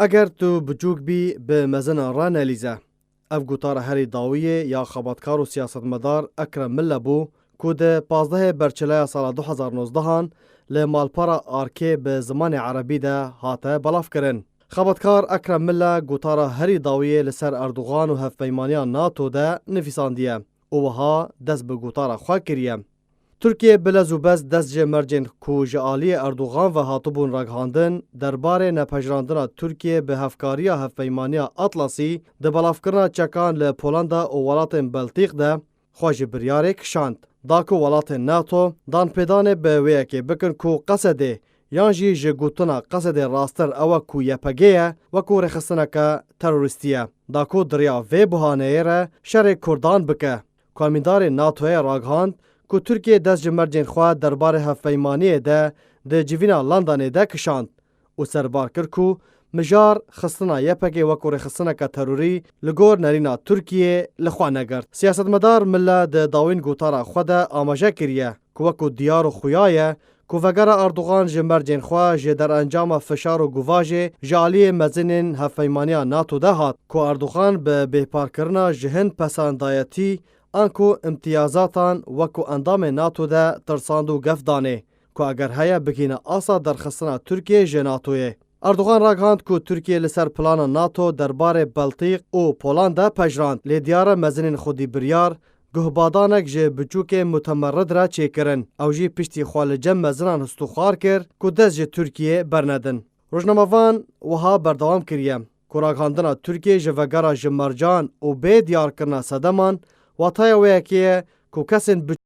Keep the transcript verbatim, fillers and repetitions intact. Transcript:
Eger tu biçûk bî, bi mezinan re nelîze. Ev gotara herî dawiyê ya xebatkar û siyasetmedar Ekrem Mille bû, ku di pazdehê Berçileya sala du hezar nozdehan li malpera Arkê bi zimanê erebî de hate belavkirin. Xebatkar Ekrem Mille gotara herî dawiyê li ser Erdogan û hevpeymaniya NATO de nivîsandiye û wiha dest bi gotara xwe kiriye: Tirkiye bi lez û bez dest ji mercên ku ji aliyê Erdogan ve hatibûn ragihandin, derbarê nepejirandina Tirkiye bi hevkariya Hevpeymaniya Atlasî di belavkirina çekan li Polanda û welatên Beltîk de xwe ji biryarê kişand. Da ku welatên NATO danpêdanê bi wê yekê bikin ku Qesedê, yan jî ji gotina Qesedê rastir ew e ku Y P G ye, wekû rêxistineke terorîstî ye. Da ku di riya vê buhaneyê re şerê Kurdan bike. Komîndarê NATOyê ragihand ku Tirkiye dest ji mercên xwe derbarê hevpeymaniyê de di civîna Londonê de kişand û serbar kir ku mijar xistina Y P G wekû rêxistineke terorî li gor nerîna Tirkiyê li xwe negirt. Siyasetmedar Mille di dawîn gotara xwe de amaje kiriye ku wekû diyar û xuya ye ku vegera Erdogan ji mercên xwe ji derencama fişar û guvajê ji aliyê mezinên hevpeymaniya NATO de hat, ku Erdogan bi bêparkirina ji hin pesendayetî anku îmtiyazatan wekû endamê NATO de tirsand û gef danê, ku eger heye bigihîne asta derxistina Tirkiyê ji NATOyê. Erdogan ragihand ku Tirkiye li ser plana NATO derbarê Beltîk û Polanda pejirand, lê diyar e mezinên xwedî biryar guhbadanek ji biçûkê mutemerrid re çêkirin. Ew jî piştî xwe li cem mezinan histûxwar kir ku dest ji Tirkiyê bernedin. Rojnamevan wiha berdewam kiriye ku ragihandina Tirkiyê ji vegera ji mercan û bê diyarkirina sedeman, wataya wê yekê ye ku kesên bi